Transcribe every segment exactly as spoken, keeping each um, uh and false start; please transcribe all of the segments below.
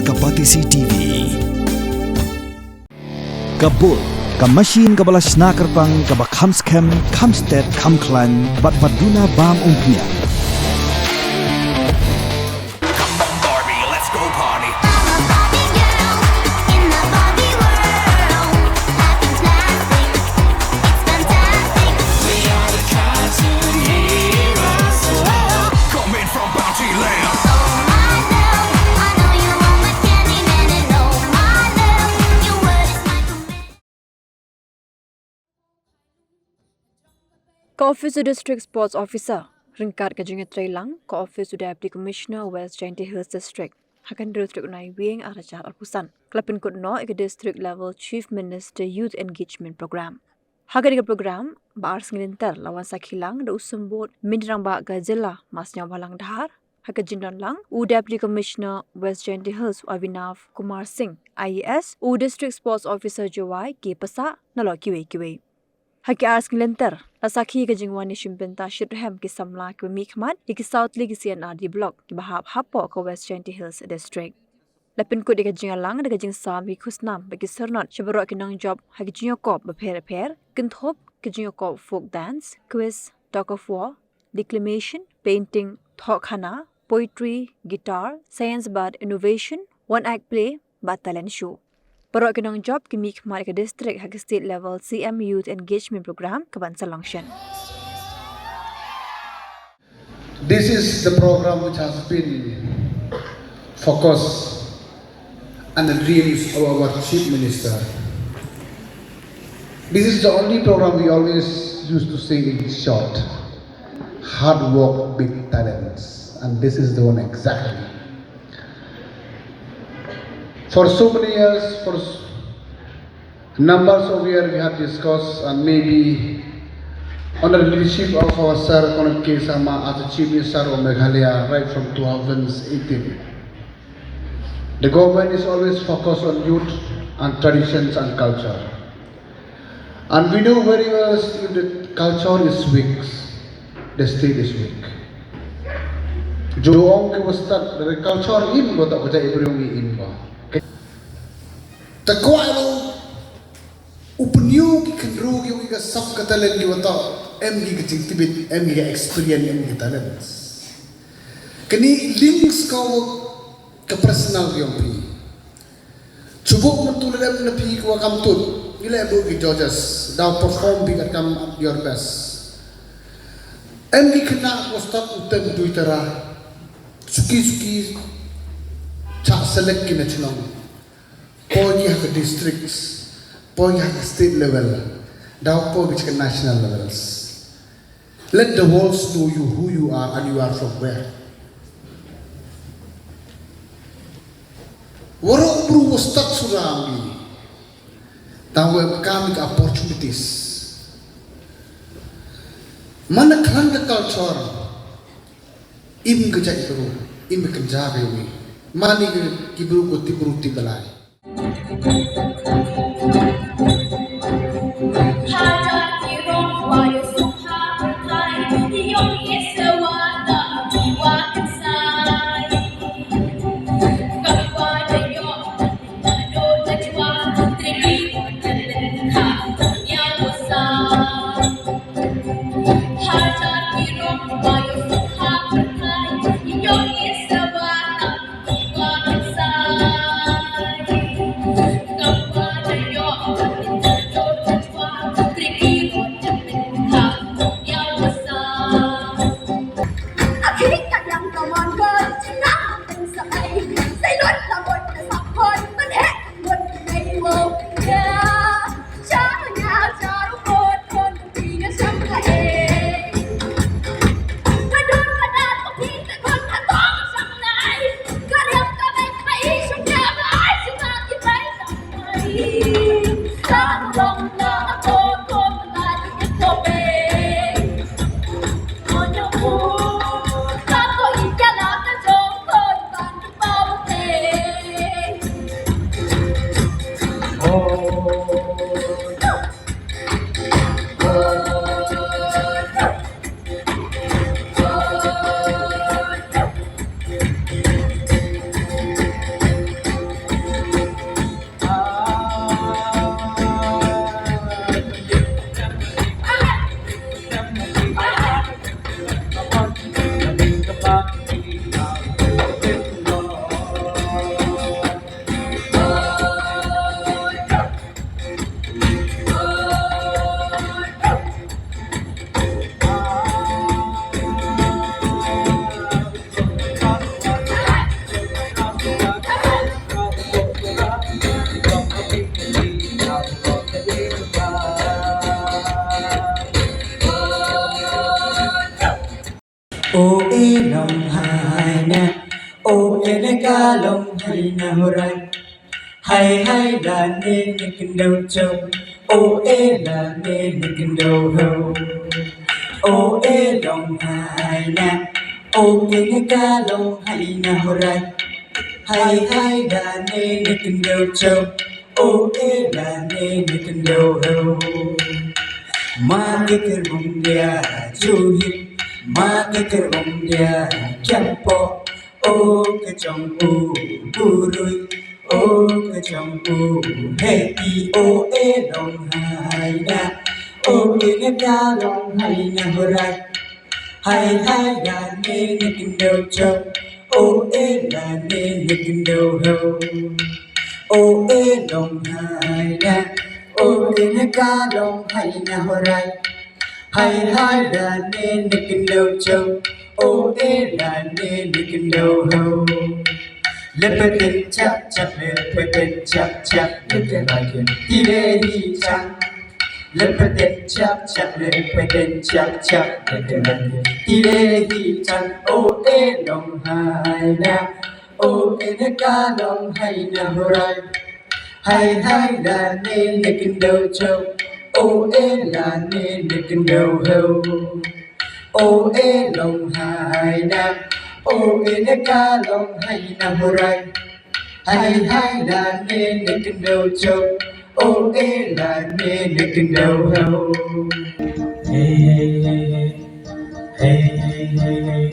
Ka Batesi T V. Ka Bull, ka machine kaba la shna kyrpang, kaba kham skhem, kham stet, kham khlaiñ, bad ba duna bam umphniang. Come on, Barbie, let's go party. I'm a Barbie girl in the Barbie world. Packing plastic, it's fantastic. We are the cartoon heroes. Coming from Bounty Land. Oh my love, I know you want my candy man, and oh my love, your word is my command. Ka ophis u District Sports Officer ryngkat ka jingïatreilang ka ophis u Deputy Commissioner West Jaintia Hills District ha ka hynriew tarik u Naiwieng arhajar arphew san ka la pynkut noh ïa ka District Level Chief Minister Youth Engagement Program. Ha kane ka program ba ar sngi lynter la wan sakhi lang da u Symbud Myntri Rangbah ka Jylla Ma Sniawbhalang Dhar. Ha ka jingdon lang u Deputy Commissioner West Jaintia Hills u Abhinav Kumar Singh, I A S, u District Sports Officer Jowai, ki paidbah, nalor kiwei kiwei. Ha ki ar sngi lynter la sakhi ka jingwan ïashim bynta shitrhem ki samla kiba mihkhmat ïa ki saw tylli ki C and R D Block kiba hap hapoh ka West Jaintia Hills District. La pynkut ïa ka jingïalang da ka jingsam ïa ki khusnam bad ki syrnod sha baroh ki nongjop ha ki jingïakop bapher bapher, kynthup ki jingïakop folk dance, quiz, tug of war, declamation, painting, thohkhana, poetry, guitar, science bad innovation, one act play bad talent show. Baroh ki nongjop ki mihkhmat ïa ka district ha ka State Level C M Youth Engagement Program kaban sa long shen. This is the program which has been focus and the dreams of our Chief Minister. This is the only program we always used to say in short, hard work beat talents, and this is the one exactly. For so many years, for s- numbers of years we have discussed, and maybe under the leadership of our Sir Conrad K Sangma as the Chief Minister of Meghalaya right from two thousand eighteen. The government is always focused on youth and traditions and culture. And we know very well, if the culture is weak, the state is weak. Jong ki wastad, the culture im ba, ta ka jait bynriew im ba. Te kwah ïa u pynïoh ki khynroo ki, ki ka sap ka talent ki, wat em ki ka jingtbit, em ki ka experience, em ki talent. Kane links ka, ka personal jong phi. Shu buh mynta lem na phi ki wa kam tut, ngi leh buh ki judges, daw perform phi katkam at your best. Em ki khynnah ki wa stad u tem dui tara, suki suki, cha select ki na chnong. Poi ki ha ka district, poi ki ha ka state level, daw poi ki cha ka national levels. Let the world know you, who you are and you are from where. Waroh u bru wa stad sura mi, tang wa em kam ka opportunities. Man ka khlan ka culture, im ka jait bru, im ka jait bru. Mane ki bru ko ti bru ti balai. O e ne ka long hai na horai. Hai hai la ne ne kendo cho. O e la ne ne kendo ho. O e long hai na. O e ne ka long hai na horai. Hai hai la ne ne kendo cho. O e la ne ne kendo ho. Ma ke ke rong dia juhi. Ma ke ke rong dia kiampo. O ke chong u burui. O ke chong u hei o e long hai na. O e ne ka long hai na horai. Hai hai la ne ne kendo cho. O e la ne ne kendo ho. O e long hai na. O e ne ka long hai na horai. Hai hai la ne ne kendo cho. O e la ne ne kendo ho. Lepetin chap chap lepetin chap chap lepetin chap. Lepetin chap chap lepetin chap chap lepetin chap. O e long hai na. O e ne ka long hai na horai. Hai hai la ne ne kendo cho. O e la ne ne kendo ho. O e long hai na. O e ne ka long hai na horai. Hai hai la ne ne kendo cho. O e la ne ne kendo ho. Hey hey hey hey. Hey hey hey hey.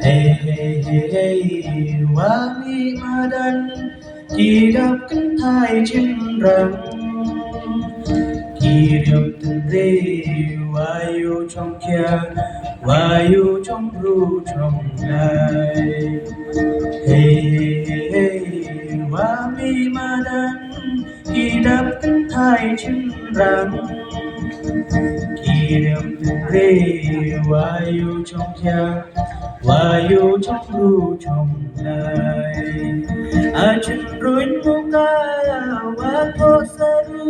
Hey hey hey hey. Wa mi madan. Ki dap kynthai chynrang. Ki dap tynre wa yu chong khia, wa yu chong bru chong lai. Hey, hey, hey, hey, wa mi madan. Ki dap kynthai chynrang. Ki dap tynre wa yu chong khia. Wa yu chong ru chong lai. A chun ruin muka wa tho saru.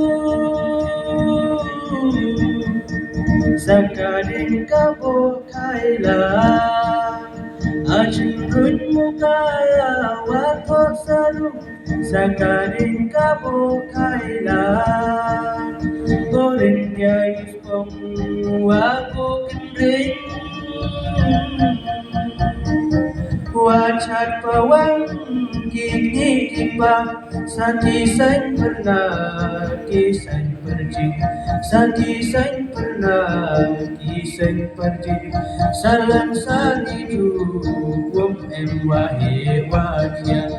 Saka din ka bo khai la. A chun ruin muka wa tho saru. Saka din ka bo khai la. Borin ya Kong wa ko kynring. Wa chat pa wang ki ngi ki pa. Sa ki seng pyrna ki seng pyrjing. Sa ki seng pyrna ki seng pyrjing. Sa lang sa ki ju wom em wa he wa kian.